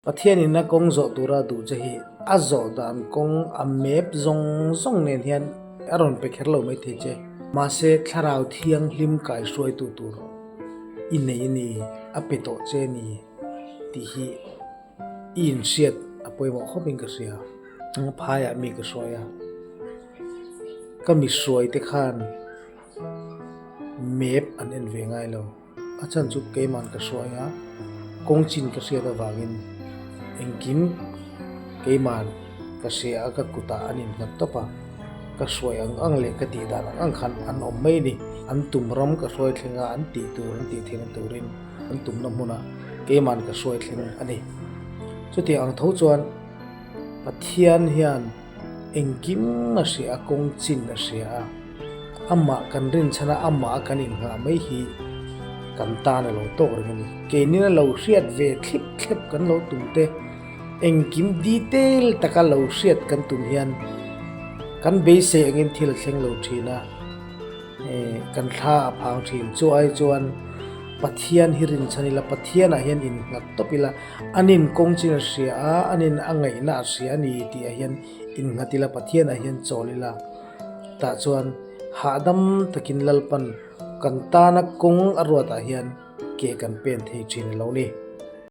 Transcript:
Pathianin a kawng zawh tura duh che hi a zawh dan kawng a map zawng zawng nen hian a rawn pe kher lo maithei che. Mahse, Thlarau Thianghlim kaihruaitu tur i nei a ni, a pe tawh che a ni tih hi i inhriat a pawimawh khawpin ka hria. Phaiah mi ka hruai a, ka mi hruaite khan map an en ve ngai lo. A chhan chu keiman ka hruai a, kawng chin ka hriat avangin engkim keiman ka hria a, ka kutah an innghat tawp a, ka hruai ang ang leh ka tih dan ang ang khan an awm mai a ni. An tum ram ka hruai thleng a, an tih tur an tih theihna turin an tumna hmunah keiman ka hruai thleng a ni. Chutiang ang tho chuan Pathian hian. Engkim a hria a, kawng chin a hria a, amah kan rinchhan a, amah a kan inngah mai hi kan tan a lo tawk reng a ni. Keinin a lo hriat ve thlip thlep kan lo tum te, engkim detail taka lo hriat kan tum hian kan beisei angin thil a thleng lo thin a, kan thla a phang thin. Chu ai chuan Pathian hi rinchhan ila, Pathianah hian innghat tawp ila, An in kawng chin a hria a, an in a ngaihna a hria a ni tih ah hian innghat ila, Pathian ah hian chawl ila. Tah chuan hahdam takin Lalpan kan tana kawng a ruat ah hian ke kan pen thei thin a lo ni.